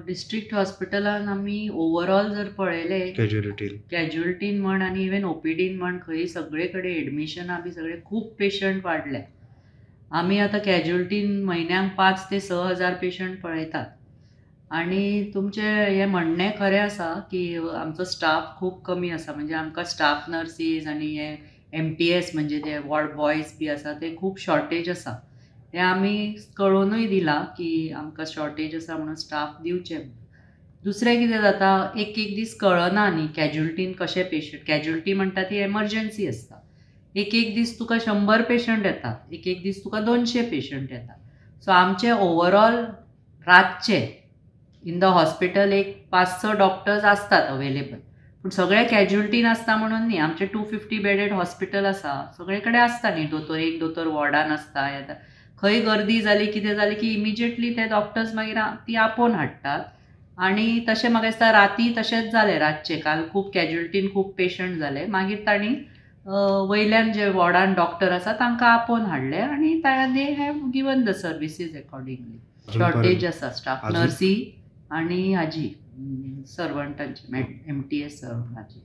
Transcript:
District हॉस्पिटलान आमी overall जर पळयलें कॅज्युलिटीन कॅज्युअलिटीन म्हण आनी इवन ओपीडीन म्हण खंय सगळे कडेन एडमिशनां बी सगळे खूब पेशंट वाडले. आमी आतां कॅज्युअलिटीन म्हयन्याक 5 ते 6 हजार पेशंट पळयतात. आनी तुमचें हें म्हणणें खरें आसा की आमचो स्टाफ खूब कमी आसा. म्हणजे आमकां स्टाफ नर्सीस आनी हे MTS म्हणजे ते वॉर्ड बॉयज बी आसा ते खूब शॉर्टेज आसा. हें आमी कळोवनूय दिलां की आमकां शॉर्टेज आसा म्हणून स्टाफ दिवचे. दुसरें कितें जाता, एक एक दीस कळना न्ही कॅज्युअलिटीन कशें पेशंट. कॅज्युअलिटी म्हणटा ती एमर्जन्सी आसता. एक एक दीस तुका 100 पेशंट येतात, एक एक दीस तुका 200 पेशंट येतात. सो आमचे ओवरऑल रातचे इन the hospital एक 5-6 डॉक्टर्स आसतात अवेलेबल, पूण सगळे कॅज्युअलिटीन आसता म्हणून न्ही. आमचे 250 बेडेड हॉस्पिटल आसा, सगळे कडेन आसता न्ही दोतोर, एक दोतोर वॉर्डान आसता. येता खंय गर्दी जाली कितें जाली की इमिजिएटली ते डॉक्टर्स मागीर ती आपोवन हाडटात. आनी तशें म्हाका दिसता राती तशेंच जालें. रातचें काल खूब कॅज्युअलिटीन खूब पेशंट जाले, मागीर तांणी वयल्यान जे वॉर्डान डॉक्टर आसा तांकां आपोवन हाडले आनी they have given the services accordingly. Shortage आसा स्टाफ नर्सी आनी हाजी सर्वंटांची, MTS सर्वंटाची.